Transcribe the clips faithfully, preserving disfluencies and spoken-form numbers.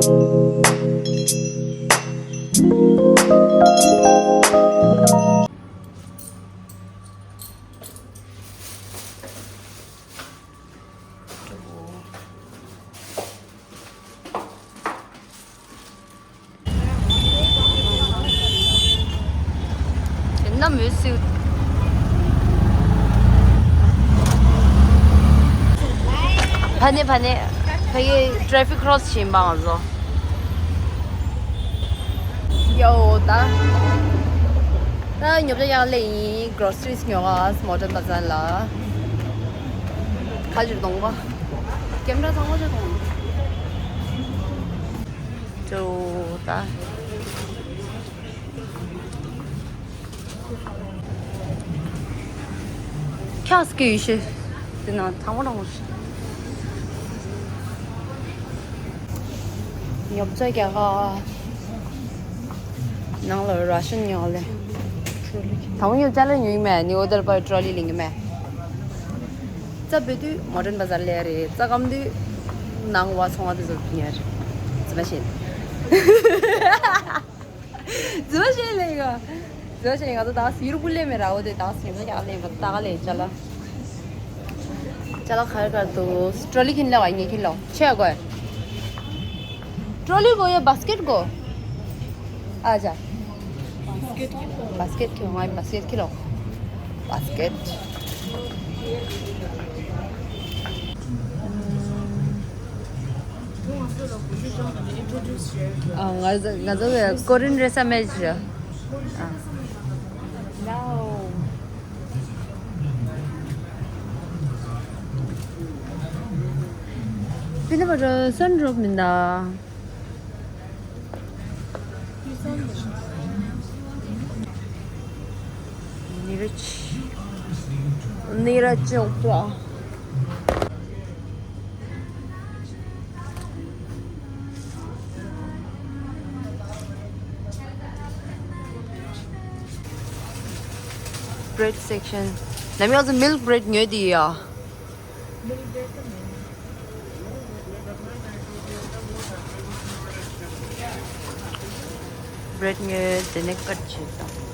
ཕ་ནས་ཕ་ནས་ཕ་གི་traffic cross བྱེད་པ་ང་ཚོ། ཡོ་ད། ད་ཉོ་ཆ་ཡག་ལེ་ཡིན། groceries ཉོ་ག་Modern Bazaar ལ། ཁ་ཅིག་གཏོང་ག camera ཚང་མ་ཅིག་གཏོང་། ཅོ་ད། ཁྱག་སྐྱེ་ཡོད་ཤི། དེ་ན་ཐང་མོ་རང་ཤི། ཉོ་ཆ་རྒྱག་ག་ནང་ལ་ration ཉོ་ལེ། ཐང་མོ་ཉོ་ཆ་ལ་ཉོ་ཡི་མེད། ནི་འོ་དེར་པ་trolley ལེན་གི་མེད། རྩ་བོད་དུས་Modern Bazaar ལས་རེད། རྩ་སྐམ་དུས་ནང་བ་ཚོང་བ་དུ་བཟོ་ཉར། ཙི་མ་ཤེས། ཙི་མ་ཤེས་ལས་ཡོད། ཙི་མ་ཤེས་ང་ཚོ་ད་སི་ཡུར་བུ་ལས་མེད་ར། འོ་དེ་ད་སི་ཡུར་ཡག་ལས་མེད། ད་ག་ལས་ཅ་ལ། ཅ་ལག་ག་རེ་ག་རེ་འདུག trolley ཁྱེར་ལ་བ་ངས་ཁྱེར་ལོ་ཆེ་དགོས། trolley དགོས་ཡ་basket དགོས། ཨ་ཅག basket ཁྱེར། ང་basket ཁྱེར་ལོ། basket ཨ། ང་ཚོ་ང་ཚོ་Korean རེད་ས་མེད་ཅི། ཨ། Peanut butter sunroof མིན་ད། ནི་ར་ཅི། ནི་ར་ཅི་ཨོ་པ། bread section. ནམ་ཡང་ཚོ་milk bread ཉོས་དེ་ཡ། bread ཉོས་དེ་ནས་ཀར་བྱེད་དང་།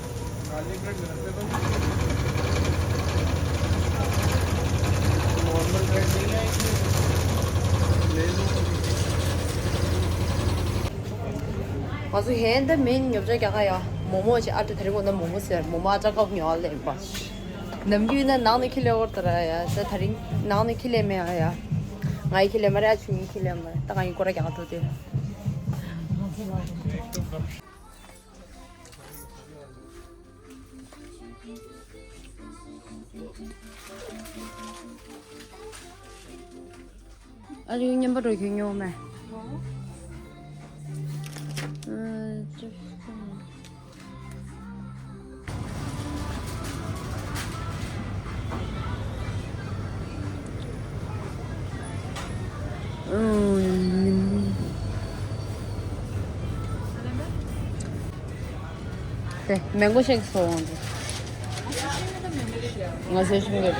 ང་ཚོ་ཧན་ད་མིན་ཉོ་ཆ་རྒྱག་ག་ཡ། མོག་མོག་ཅིག་ཨ་ཏི་དེ་རིང་དགོང་ན་མོག་མོག་ཟེར། མོག་མོག་ཨ་ཅག་ཀོག་ཉོ་བ་ལེན་པ། ནམ་རྒྱུན་ན་ནང་ནས་ཁྱི་ལས་འོར་ད་ར་ཡ། ད་དེ་རིང་ནང་ནས་ཁྱི་ལས་མེད་ཨ་ཡ། ང་ཡི་ཁྱི་ལས་མ་རེད། ཨ་ཆུང་ཡི་ཁྱི་ལས་མ་རེད། ད་ང་ཡི་སྐོར་ར་རྒྱག་ག་འགྲོ་དེ། ཨ་རིང་མཉམ་པ་འགྲོ་ཁྱོད་ཉོ་མེད། དེ་མེང་གོ་ཤེག་སོང་། ང་ཚོའི་ཤིང་གི།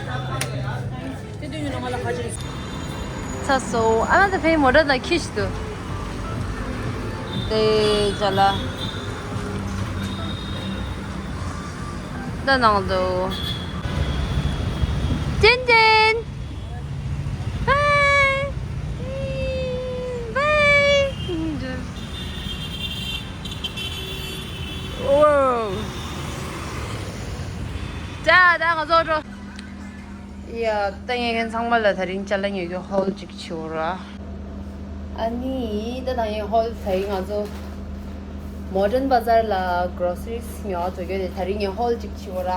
ཚ་སོ་ཨ་མ་ད་ཕའི་མོ་ཊ་དང་ཁྱི་ཞིག་ཏུ། དེ་ཅ་ལ། ད་ནང་དུ། ཏན་ཏན། བའི། བའི། ཨོ། ད་ད་ང་ཚོ་འགྲོ། ཡ། ད་ངས་ཁྱེད་ཚང་མ་ལ་དེ་རིང་ཅ་ལག་ཉོ་རྒྱུ་ཧོལ་གཅིག་བྱེད་འོ་ར། ཨ་ནི་ད་ད་ངས་ཧོལ་དེ་རིང་ང་ཚོ་Modern Bazaar ལ་groceries ཉོ་བ་འགྲོ་རྒྱུ་དེ་དེ་རིང་ངས་ཧོལ་གཅིག་བྱེད་འོ་ར།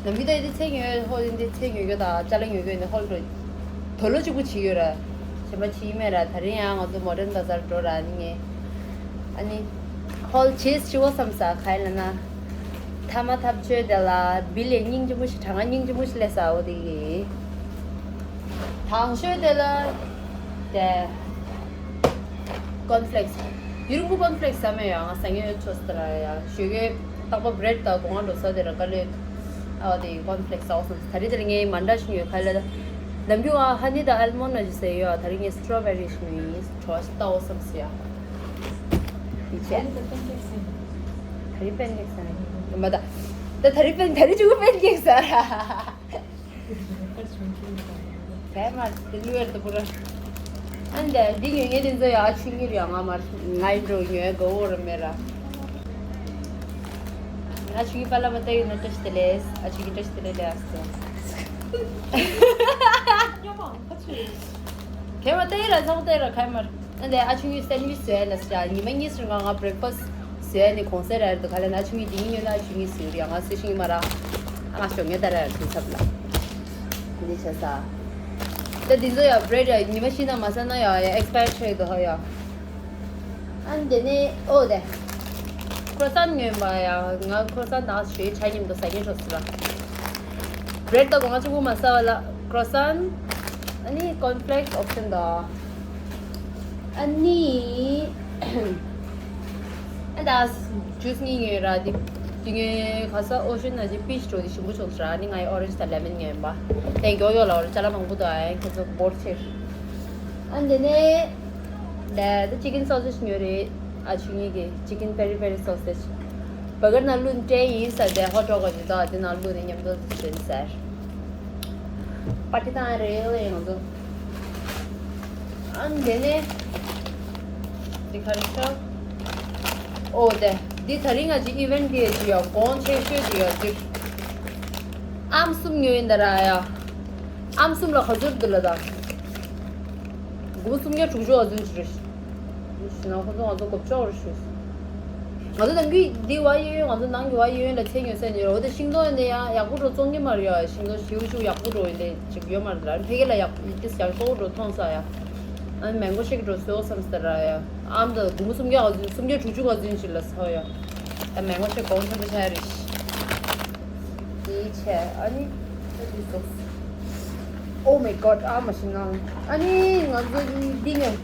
ནམ་རྒྱུན་ད་ཡི་དེ་ཚེ་ཉོ་ཡོད་ཧོལ་ཡིན། དེ་ཚེ་ཉོ་རྒྱུ་དང་ཅ་ལག་ཉོ་རྒྱུ་ཡིན། དེ་ཧོལ་འགྲོ། དོ་ལོ་གཅིག་པུ་བྱེད་ཡོད་ར། གཞན་པ་བྱེད་ཡི་མེད་ར། དེ་རིང་ཡང་ང་ཚོ་Modern Bazaar འགྲོ་ར། ཨ་ནི་ངས། ཨ་ནི། ཧོལ་ཆེས་ཆེ་བོ་བསམ་ས་ག་ཡིན་ལ་ན། ཐ་མ་ཐབས་ཆོས་དེ་ལ་བི་ལས་སྙིང་རྗེ་མོ་ཞིག་གྲང་ང་སྙིང་རྗེ་མོ་ཞིག་ལས་ས་འོ་དེ་གི། དང་ཤོས་དེ་ལ། དེ། cornflakes། ཡུ་རུ་ཀུ་cornflakes ཟ་མེད་ཡ། ང་ཟ་ངེས་ཡོད་ཆོག་སྟེ་ར་ཡ། ཞོད་གེ་རྟག་པ་bread དང་སྒོ་ང་འགྲོ་ས་དེ་ར་དཀའ་ལས། ཨ་འོ་དེ་cornflakes ཟ་འོ་བསམ། ད་རེས་དེར་ངས་མ་འདྲ་ཞིག་ཡོད་ག་ལ། ནམ་རྒྱུན་ང་honey དང་almond ཞིག་ཟས་ཡོད། ད་རེས་ངས་strawberry ཞིག་ཡིན། བྲོ་བ་ཞིག་ལྟ་འོ་བསམ་སི་ཡ། བྱས། ད་རིང་པན་ཀེག་ཟ་ཡིན། མ་ད། ད་ད་རིང་པན་ད་རིང་ཆུ་བོ་པན་ཀེག་ཟ་ར། ད་མ་དེ་ལུས་ཡར་དུ་པུ་ར། ཨན་དེ་འདི་ཉོ་ངེས་དེ་ཚོ་ཡ་ཨ་ཆུ་ཉིར་ཡ་ང་མར་ང་ཡིན་འགྲོ་ཉོ་ཡ་དགའ་བོ་ར་མེད་ར། ཨ་ཆུ་ཉིར་པ་ལ་མ་ལྟ་ཡོད་ན་བཀྲ་ཤིས་བདེ་ལེགས། ཨ་ཆུ་ཉིར་བཀྲ་ཤིས་བདེ་ལེགས་ལས་ཨ་སི་ཏོ། ཁྱེད་མ་ལྟ་ཡོད་ར་ཚང་མ་ལྟ་ཡོད་ར་ཁ་མར། ཨ་འདི་ཨ་ཆུང་ངུས་སེན་ཝིཆ་བཟོས་ལ་ཟེར། ཉི་མ་གཉིས་སུ་ང་ང་བྷི་རེག་ཕ་སི་བཟོས་ནས་གོང་ཟས་ར་རེད་འདུག་ག་ལ་ན་ཨ་ཆུང་ངུས་འདི་ཉིན་ཉོས་ན་ཨ་ཆུང་ངུས་ཟོས་རེད། ང་ཟོས་ཤིང་མ་ར། ཨ་ང་ཞོགས་ངས་ད་ར་ར་དུས་ཚབ་ལ། འདི་བྱས་ས། ད་འདི་ཚོ་ཡ་བྷི་རེད་ཡ་ཉི་མ་ཤི་ན་མ་ཟ་ན་ཡ་ཡ་ཨེག་སི་པ་ཡར་ཆགས་འདུག་ཧ་ཡ། ཨ་འདི་ནས་ཨོ་དེ། ཁོ་རོ་སན་ཉོས་པ་ཡ། ང་ཁོ་རོ་སན་དང་ཞོའི་ཆ་མཉམ་དུ་ཟ་མཁན་ཆོག་ཟེར་ར། བྷི་རེད་ད་གོང་ང་ཆུང་ངུ་མ་ཟ་བ་ལ་ཁོ་རོ་སན། ཨ་ནི་ཀོན་ཕི་ལེག་སི་ཨོབ་ཤན་དང་། ཨ་ནི། ཨ་ད་ཇུས་གཉིས་ཉོས་ར་དེ། དེ་ཉོས་ག་ས་ཨོ་ཤན་ན་ཅི་པིཆ་འགྲོ་དེ་ཞིམ་པོ་བྱུང་ཟེར་ར། ཨ་ནི་ང་ཡི་ཨོ་རེན་ཇི་དང་ལེ་མོན་ཉོས་པ། དེ་མགྱོགས་མགྱོགས་ལ་བར་ཅ་ལག་མང་པོ་འདུག་ཨ་ཁྱེད་ཚོ་འབོར་ཆེར། ཨ་འདི་ནས། ད་ད་ཅི་ཀིན་སོ་སེ་ཇི་ཉོས་རེད། ཨ་ཆུང་ངུས་ཀྱི་ཅི་ཀིན་པེ་རི་པེ་རི་སོ་སེ་ཇི། བྷར་གར་ནང་བླུགས་སྤྲད་ཡིན་ཟེར་ཏེ་ཧོ་ཊི་ཌོག་གི་དོག་དེ་ནང་བླུགས་ནས་མཉམ་དུ་བྱིན་ཟེར། པར་ཊི་བཏང་རེད་ལ་ཡང་ཚོ། ཨ་འདི་ནས། འདི་ག་རེ་ཤོག་ཨོ་དེ། འདི་ད་རིང་ང་ཅི་ཨི་ཝེན་ཊི་འདི་ཡ་ཅི་ཡ་གོང་ཆེ་ཤོས་འདི་ཡ་ཅི། ཨམ་གསུམ་ཉོས་ཡིན་ད་ར་ཡ། ཨམ་གསུམ་ལ་ག་ཚོད་འདུག་ལ་ད། སྒོར་སུམ་བརྒྱ་དྲུག་ཅུ་བ་ཚོད་ཅིག་རེད། ཞེ་ན་ཁོ་ཚོ་ང་ཚོ་གོ་ཆོག་རེད་ཞུས། ང་ཚོ་ནང་གི་འདི་བ་ཡོད་ཡོད། ང་ཚོ་ནང་གི་བ་ཡོད་ཡོད་ལ་ཚད་ཉོ་ས་ཉོ་ར། འོ་དེ་ཤིང་ཏོག་ཡིན་ན་ཡང་ཡག་པོ་འགྲོ་བཙོང་གི་མ་རེད་ཡ། ཤིང་ཏོག་ཞེའུ་ཅུ་ཡག་པོ་འགྲོ་ཡིན་དེ་ཅིག་ཡོད་མ་རེད་ལ། ཕ་གི་ལ་ཡག་ཏིས་ཡག་པོ་འགྲོ་མཐོང་ས་ཡ། ཨ་མེང་གོ་ཤེག་འགྲོ་བཟོ་བསམ་སྟེ་ར་ཡ། ཨམ་ད་སྒོར་མོ་སུམ་བརྒྱ་ག་ཚོད་སུམ་བརྒྱ་དྲུག་ཅུ་ག་ཚོད་ཅིག་ལ་ཟ་ཡ། ད་མེང་གོ་ཤེག་གོང་ཆེན་པོ་ཆགས་རེད། དེའི་ཆེད་ཨ་ནི་ཨ་དེ་ཟོ། Oh my god ཨ་མ་ཤི་ན། ཨ་ནི་ང་ཚོ་འདི་ཉོས།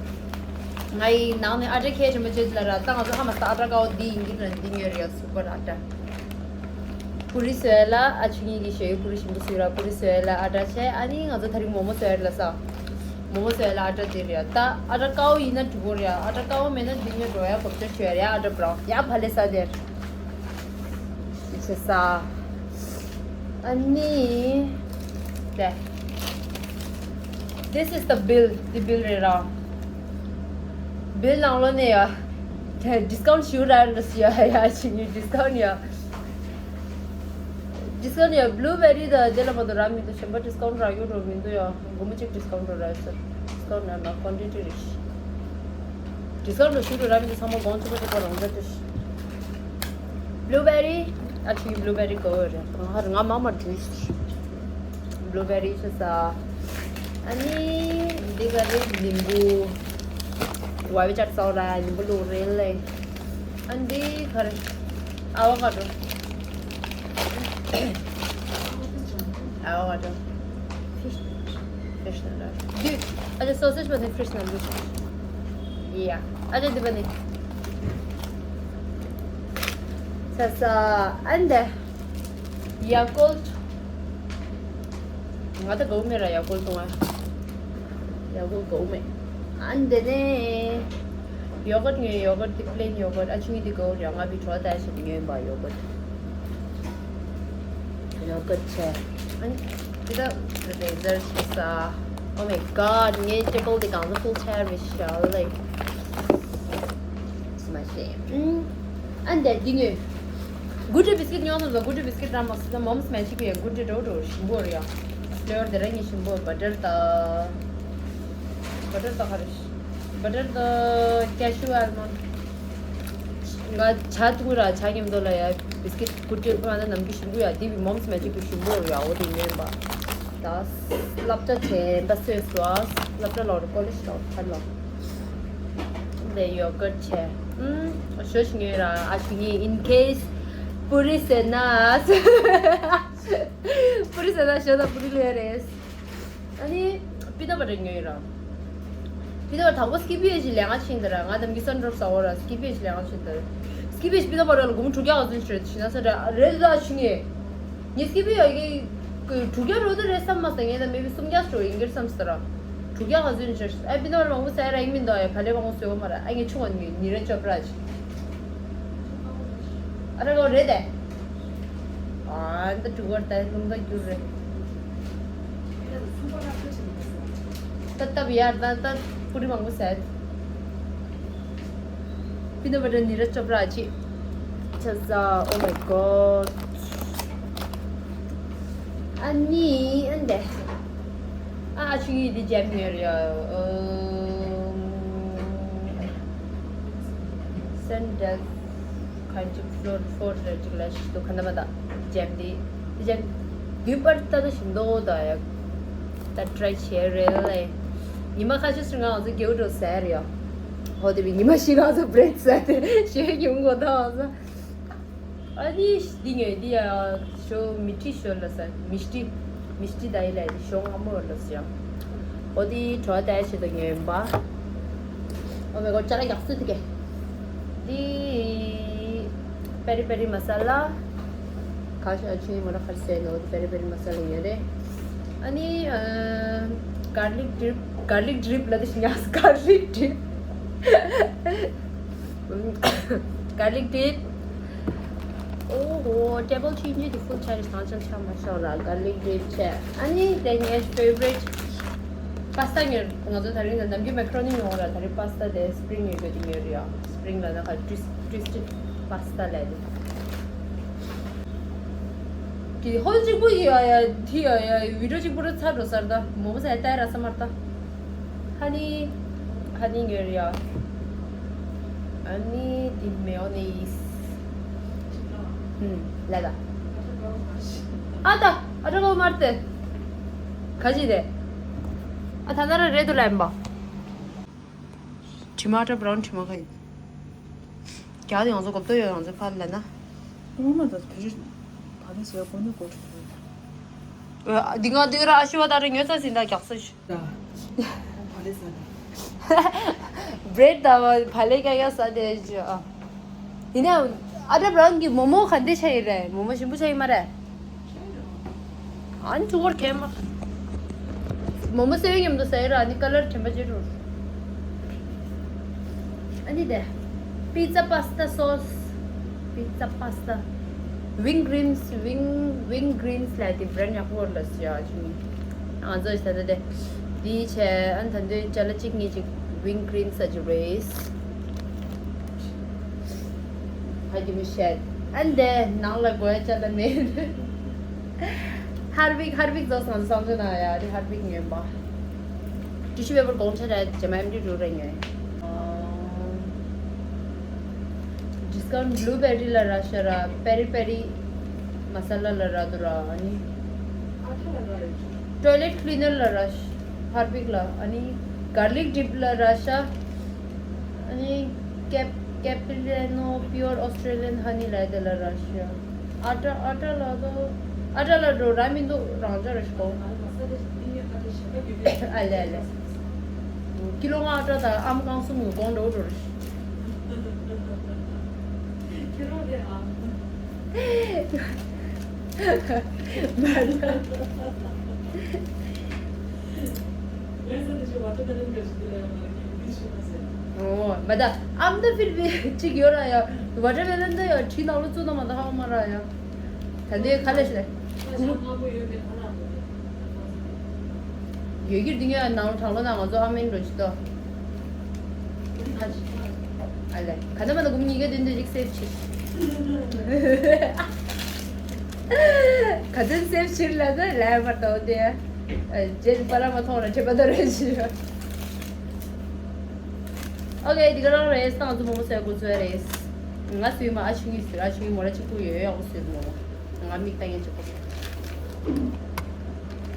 ང་ཡི་ནང་ནས་ཨ་ཏྲ་ཁྱེད་ཆེན་པོ་བྱེད་ལ་ར། ད་ང་ཚོ་ཨ་མ་ས་ཨ་ཏྲ་ཀའོ་འདི་ཡིན་གྱི་ར། འདི་ཉོས་རེད་ཡ། སུ་པར་ཨ་ཏྲ། པུ་རི་བཟོས་ལ་ཨ་ཆུང་ངུས་ཀྱི་ཞོའི་པུ་རི་ཞིམ་པོ་བཟོས་ར། པུ་རི་བཟོས་ལ་ཨ་ཏྲ་བྱས། ཨ་ནི་ང་ཚོ་ད་རིང་མོག་མོག་བཟོས་ལ་ས། མོག་མོག་བཟོས་ལ་ཨ་ཏྲ་དེ་རེད་ཡ། ད་ཨ་ཏྲ་ཀའོ་ཡིན་ན་འགྲིག་གོ་རེད་ཡ། ཨ་ཏྲ་ཀའོ་མེད་ན་འདི་ཉོས་འགྲོ་ཡ། གོ་ཆ་ཆོད་ཡ། ཨ་ཏྲ་བྷ་རའུན་ཡ། ཕ་ལེ་ས་དེར། ཆེ་ས། ཨ་ནི། དེ། This is the bill. འདི་བིལ་རེད་ར། བིལ་ནང་ལོགས་ནས་ཡ། དེ་ཌིས་ཀའུན་ཊི་ཞུ་ར་འདྲ་ཞུ་ཡ་ཡ་ཞིག་ནི་ཌིས་ཀའུན་ཊི་ཡ། ཌིས་ཀའུན་ཊི་ཡ། བྷུ་ལུ་བེ་རི་དང་དེ་ལ་མ་གཏོགས་རག་མི་འདུག་གཞན་པ་ཌིས་ཀའུན་ཊི་རག་ཡོད་འགྲོ་མི་འདུག་ཡ། སྒོར་མོ་གཅིག་ཌིས་ཀའུན་ཊི་རག་ཡོད་ས། ཌིས་ཀའུན་ཊི་ན་ན་ཀོན་ཊི་ཊི་རེད། ཌིས་ཀའུན་ཊི་ཞུ་འགྲོ་ར་མི་འདུག་ཚང་མ་དགོངས་ཚོད་པ་ཚོད་པ་རང་ཚ་ཏུ། བྷུ་ལུ་བེ་རི། ཨ་ཆུ་བྷུ་ལུ་བེ་རི་གོ་རེད། གང་ཧར་ང་མ་མ་འདྲུས། བྷུ་ལུ་བེ་རི་ཆུ་ས། ཨ་ནི་འདི་ག་རེ་ལིམ་བུ། ཝའི་བི་ཅར་ཙོ་ར་ལིམ་བུ་ལུག་རེད་ལེ། ཨ་འདི་ག་རེ། ཨ་བ་ག་རེ། ཨ་བ་ག་རེ། ཕིཤ། ཕིཤ་ནང་ལ། འདི། ཨ་ཅེ་སོ་སེ་ཇི་པ་ནི་ཕིཤ་ནང་ལ། ཡ། ཨ་ཅེ་འདི་པ་ནི། ས་ས། ཨ་འདི། ཡ་ཀོལ། ང་ད་དགའ་བོ་མེད་ར་ཡ་ཀོལ་བཏུང་ཨ། ཡ་ཀོལ་དགའ་བོ་མེད། ཨ་འདི་ནས། ཡོ་གར་ཊི་ཉོས། ཡོ་གར་ཊི་འདི་པི་ལེན་ཡོ་གར་ཊི། ཨ་ཆུང་ངུས་འདི་དགའ་བོ་རེད། ང་བི་གྲོ་ད་ཞིག་ཉོས་པ་ཡོ་གར་ཊི། ཡོ་གར་ཊི་བྱས། ཨ་འདི་ད་རེ་ཛར་བྱས་ས། Oh my god ངའི་ཊེ་བལ་འདི་གང་ཚོ་ཕུལ་ཆེར་བི་ཤལ་ལེ། མ་ཤེས། ཨ་འདི་འདི་ཉོས། གུད་ཌེ་བི་སི་ཀིཊ་ཉོ་ཐུབ་ས། གུད་ཌེ་བི་སི་ཀིཊ་ར་མ་སི་ད་མོམ་སི་མེ་ཇིག་གི་གུད་ཌེ་འགྲོ་འགྲོ་ཞིམ་པོ་རེད་ཡ། ཕི་ལེ་ཝར་དེ་ར་ཉིད་ཞིམ་པོ། བ་ཊར་ད། བ་ཊར་ད་ག་རེ། བ་ཊར་ད་ཀེ་ཤུ་ཨལ་མོན་ཌི། ང་ཇ་འཐུང་ར་ཇ་མཉམ་དུ་ལ་ཡ་བི་སི་ཀིཊ་གུད་ཌེ་ང་ད་ནམ་རྒྱུན་ཞིམ་པོ་ཡ། དེ་བི་མོམ་སི་མེ་ཇིག་གི་ཞིམ་པོ་རེད་ཡ། འོ་དེ་ཉོས་པ། ད་སློབ་གྲྭ་བྱས་ད་སོས་སོ། སློབ་གྲྭ་ལོར་ཀོ་ལེཇ་ལོར་ཕར་ལོར། འདི་ཡོ་གར་ཊི་བྱས། ཨུམ། ཞོ་ཞིག་ཉོས་ར། ཨ་ཞིག་ཉོས། In case པུ་རི་ཟེར་ན། པུ་རི་ཟེར་ན་ཞོ་དང་པུ་རི་ལོས་རེད། ཨ་ནི་པི་ནཊ་བ་ཊར་ཉོས་ར། པི་ནཊ་བ་ཊར་དང་པོ་སི་ཀི་པི་ཨེ་ཆི་ལེན་ག་ཕྱིན་ད་ར། ང་དམ་གི་སན་ཌོབ་ཟ་འོ་ར། སི་ཀི་པི་ཨེ་ཆི་ལེན་ག་ཕྱིན་ད་ར། སི་ཀི་པི་ཨེ་ཆི་པི་ནཊ་བ་ཊར་ལ་སྒོར་མོ་དྲུག་བརྒྱ་ག་ཚོད་ཞིག་རེད་ཞིག་ན་ས་ར་རེད་ད་ཞིག་ངས། ངས་སི་ཀི་པི་ཨེ་ཆི་གི་དྲུག་བརྒྱ་རོ་དེ་རེད་བསམ་མ་སོང་། ངས་ད་མེ་བི་སུམ་བརྒྱ་ཞིག་ཡིན་གྱི་རེད་བསམ་སོང་ད་ར། དྲུག་བརྒྱ་ག་ཚོད་ཡིན་ཞིག་ཨ་པི་ནཊ་བ་ཊར་མང་པོ་ཟ་ཡ་ར་ཡིན་མིན་འདུག་ཡ། བ་ལེ་བ་ངོ་ཟོས་གོ་མ་ར། ཨ་ངས་ཆུང་བ་ནི་ཉི་རེ་ཅོ་པྲ་ཞིག་ཨ་ར་གོ་རེད་དེ། ཨ་འདི་དྲུག་བར་དེ་ལུང་ད་རྒྱུ་རེད། ད་སྟབས་ཡར་ད་ད་པུ་རི་མང་པོ་ཟད། Peanut butter ནི་ར་ཅོབ་ར་ཅི། ཆ་ས། Oh my god. ཨ་ནི་ཨ་འདི། ཨ་ཨ་ཆུ་ཡི་འདི་ཇེམ་ཉོས་རེད། ཨ་སན་ཌལ་ཁན་ཅིག་ཕོར་ཕོར་རེད་ཅིག་ལ་ཞིག་ཏུ་ཁ་ན་མ་ད་ཇེམ་འདི་འདི་ཇེམ་འདི་པར་ད་ད་ཞིམ་མདོག་ད་ཡ་ད་ཊྲའི་བྱས་རེད་ལེ། ཉི་མ་ཁ་ཤས་ཤིག་ང་ང་ཚོ་རྒྱའུ་འགྲོ་ཟེར་ཡ། ཧོ་དེ་བི་ཉི་མ་ཞིག་ང་ཚོ་བྷི་རེག་ཟེར་ཏེ་ཞེས་ཡོང་གོ་ད་ང་ཚོ། ཨ་ནི་འདི་ངས་འདི་ཡ་ཞོ་མི་ཊི་ཞོ་ལ་ས་མི་ཊི་མི་ཊི་ད་ཡི་ལ་ཡི་ཞོ་སྔ་མོ་ལ་ས་ཡ། ཨོ་དེ་གྲོ་ད་ཡ་ཞེ་ད་ངས་ཡིན་པ། ཨོ་མའི་གོ་ཅ་ལག་ཡག་སུ་དེ་གེ། འདི་པེ་རི་པེ་རི་མ་ས་ལ། ཁ་ཤས་ཆུ་ཡི་མོ་ར་ཁར་སེ་ནོ་དེ་པེ་རི་པེ་རི་མ་ས་ལ་ཡོད་རེད། ཨ་ནི་གར་ལིག་ཌིབ་གར་ལིག་ཌིབ་ལ་དེ་ཞིག་ཉག་གར་ལིག་ཌིབ། Garlic dip. Oh, table change the full chai is not just how much of that garlic dip chai. Ani then your favorite pasta ཉོས། ང་ཚོ་ད་རིང་ནམ་རྒྱུན་མེ་ཁ་རོ་ནི་ཉོ་ར། ད་རིང་པ་སྟ་དེ་སི་པི་རིང་ཉོས་དགོས་དེ་ཉོས་རེད་ཡ། སི་པི་རིང་ལ་ན་ཁ་ཊུ་ཊུ་སི་ཊི་པ་སྟ་ལས་དེ། དེ་ཧོལ་གཅིག་པུ་ཡ་ཡ་དེ་ཡ་ཡ་བི་ཌིའོ་གཅིག་པུ་ར་ཚར་འགྲོ་སར་ད་མོ་མོ་ཟ་ཡ་ལྟ་ཡ་ར་ས་མར་ད། ཧ་ནི། ཧ་ནི་ཉོས་རེད་ཡ། ཨ་ནི་དེ་མེ་ཡོ་ནེ་ཟི། ཧུམ། ལ་ད། ཨ་ད། ཨ་ད་གོ་མར་ཏེ། ག་ཅི་རེད། ཨ་ད་ན་ར་རེད་དུ་ལ་ཡིན་པ། དྲི་མ་ཨ་ད་བྷ་རའུན་དྲི་མ་ག་ཡིན། རྒྱ་དེ་ང་ཚོ་གོ་བཏོན་ཡོད། ང་ཚོ་ཕར་ལ་ན། ངོ་མ་ད་བེད་སྤྱོད་བ་ནི་ཟེར་གོ་ནི་གོ་ཁྲི་ཁྲི། འདི་ང་འདི་ར་ཨ་ཤི་བ་ད་རེ་ཉོས་ས་ཟིན་ད་རྒྱག་ས་ཞུ། ད། བ་ལེ་ཟ་ད། བྷི་རེཌ་ད་བ་ལེ་ཀ་ཡ་ས་དེ་ཞུ། ཡིན་ན་ཨ་ད་བྷ་རའུན་གི་མོ་མོ་ག་འདྲ་ཆགས་ཡིན་རེད། མོ་མོ་ཞིམ་པོ་ཆགས་ཡིན་མ་རེད། ཨ་ནི་ཐུག་པར་ཁེལ་མ། མོ་མོ་སེ་བའི་མཉམ་དུ་ཟ་ཡི་ར། ཨ་ནི་ཀ་ལར་དྲན་པ་བརྗེད་འགྲོ། ཨ་ནི་དེ། Pizza pasta sauce. Pizza pasta. Wing greens, wing wing greens ལ་དེ་བྷི་རེན་ཌི་ཡག་པོ་ལ་སི་ཡ་ཅུ་ནི། ང་ཚོ་ད་ལྟ་དེ། དེའི་ཆེད་ཨ་ནི་ད་འདོད་ཅ་ལག་གཅིག་གཉིས་ཅིག་wing greens ཨ་ཅིག་རེས། ཧ་གི་མི་ཤེས། ཨ་ནི་དེ་ནང་ལ་དགོས་ཅ་ལག་མེད། ཧར་བིག་ཧར་བིག་ཟོ་སང་སང་ཟོ་ན་ཡ་དེ་ཧར་བིག་ཉོས་པ། ཊི་ཤུ་པེ་པར་གོང་ཆ་ར་ཇེ་མ་ཨེམ་ཌི་ཊུ་ར་ཉོས། ཌི་སི་ཀའུན་ཊི་བྷི་ལུ་བེ་རི་ལ་ར་ཤ་ར། པེ་རི་པེ་རི་མ་ས་ལ་ལ་ར་དུ་ར། ཨ་ནི་ཊོའི་ལེཊ་ཁི་ལི་ནར་ལ་ར་ཤ་ཧར་བིག་ལ། ཨ་ནི་གར་ལིག་ཌིབ་ལ་ར་ཤ། ཨ་ནི་ཀེབ་ཀེ་པི་ལེ་ནོ་པིའུར་ཨོ་སི་ཊྲེ་ལི་ཡན་ཧ་ནི་ལ་དེ་ལ་ར་ཤ། ཨ་ཏྲ་ཨ་ཏྲ་ལ་དོ། ཨ་ཏྲ་ལ་འགྲོ་ར་མི་འདུག་རང་ཅག་རེ་ཤི་གོ། ཨ་ལེ་ཨ་ལེ། ཀི་ལོ་ལྔ་ཨ་ཏྲ་དང་ཨམ་རྐང་གསུམ་ངུ་གོང་འགྲོ་འགྲོ་རེ་ཤི། ཁྱེད་རང་རེད་ཨ། མ་ལ། ཨོ་མ་ད་ཨམ་ད་ཕིར་བི་གཅིག་ཡོད་ར་ཡ། ཝ་ཊར་མེ་ལོན་ད་ཡ་ཁྲི་ནང་ལོ་བཙུགས་ན་མ་ད་ཧ་མ་ར་ཡ། ད་འདི་ཁ་ལས་ཤི་ལས། ཡོད་ཀྱི་འདི་ངས་ནང་ལོ་གྲང་ལོ་ནང་ང་ཚོ་ཨ་མེན་འགྲོ་ཅི་ཏོ། ཨ་ལས་ཁ་ན་མ་ད་གུམ་གཉིས་ཀ་དེ་འདྲ་ཅིག་སེབ་ཕྱིར། ག་ཚོད་སེབ་ཕྱིར་ལ་ད་ལས་མ་ཏོ་དེ། ཨ་རྗེས་པ་ལ་མ་མཐོང་ན་ཁྲེལ་པ་ད་རེད་ཤི། ཨོ་ཀེ། འདི་ག་རང་རེད། ང་ཚོ་མོ་མོ་ཟས་གོ་ཚོད་རེད། ང་སུས་མ་ཨ་ཆུང་གིས་ཟེར། ཨ་ཆུང་གིས་མོ་ར་གཅིག་པུ་ཡོད་ཡག་པོ་ཟེར་མོ། ང་མིག་ལྟ་ངན་གཅིག་པུ།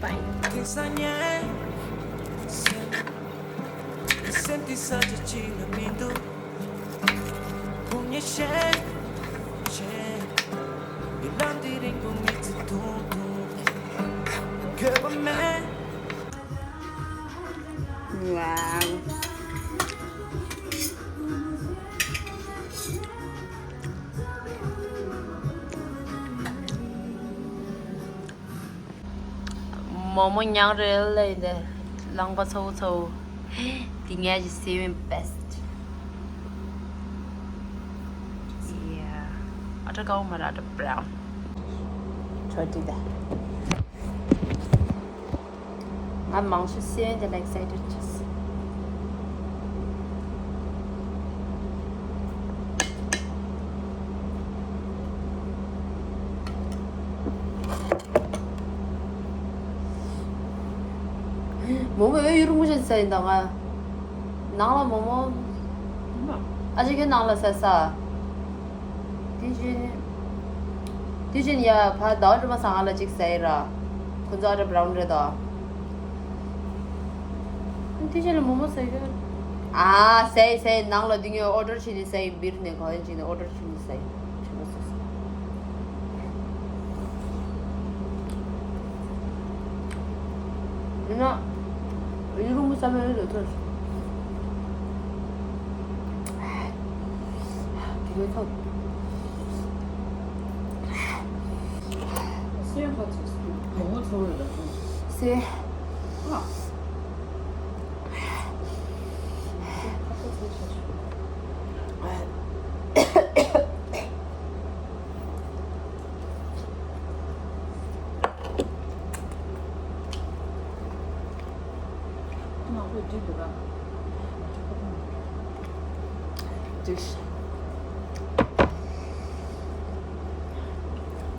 Bye. དེང་སང་ཉལ་སེམས་དེ་ས་ཆ་གཅིག་ལ་མི་འདུག་དཔུང་གཉེན་བཤད་བཤད། ཡི་ལམ་དེ་རིང་པོ་མི་ཚེ་ཐུང་ཐུང་། འགྱོད་པ་མེད། Wow. མོག་མོག་ཉག་རེད་ལེ་འདི། རླངས་པ་ཚ་བོ་ཚ་བོ། འདི་ངའི་saving best. Yeah. Rata kao ma rata brown. Choti da. ང་མང་ཤོས་སེ་འདི་ལ་excited་ཆགས། མོ་མོ་ཡོད་རུང་མོ་ཞིག་ཟ་ཡིན་ད་ང་། ནང་ལ་མོ་མོ། ཨ་ཅེ་ཁྱོད་ནང་ལ་ཟ་ས། དེ་བཞིན། དེ་བཞིན་ཡ་ཕ་ཟླ་བ་སྒྲོལ་མ་ཟ་ང་ལ་ཅིག་ཟ་ཡི་ར། ཁོ་ཚོ་ཨ་ཏྲ་brown་རེད་དོ། དེ་བཞིན་ལ་མོ་མོ་ཟ་གི། ཨ་ཟ་ཡི་ཟ་ཡི། ནང་ལ་འདི་ངས་order་བྱས་ནས་ཟ་ཡི། བིར་ནས་ག་ཡིན་ཅིག་ནས་order་བྱས་ནས་ཟ་ཡི། ཆེན་པོ་ཟ་ཟ། ཡིན་ན། ཡུ་རུ་མོ་ས་མེད་རེད་ཚོད། དེ་གའི་ཚོད། སེམས་པ་ཚོ་མོ་མོ་ཚོ་རེད་ལ། སེ། ཨ།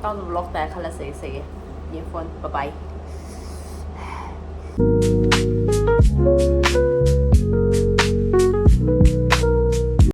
ད་ནུབ་ལོག་ད་ཁ་ལ་ཟེ་ཟེ་གེ་ཉེ་ཕོན། bye bye།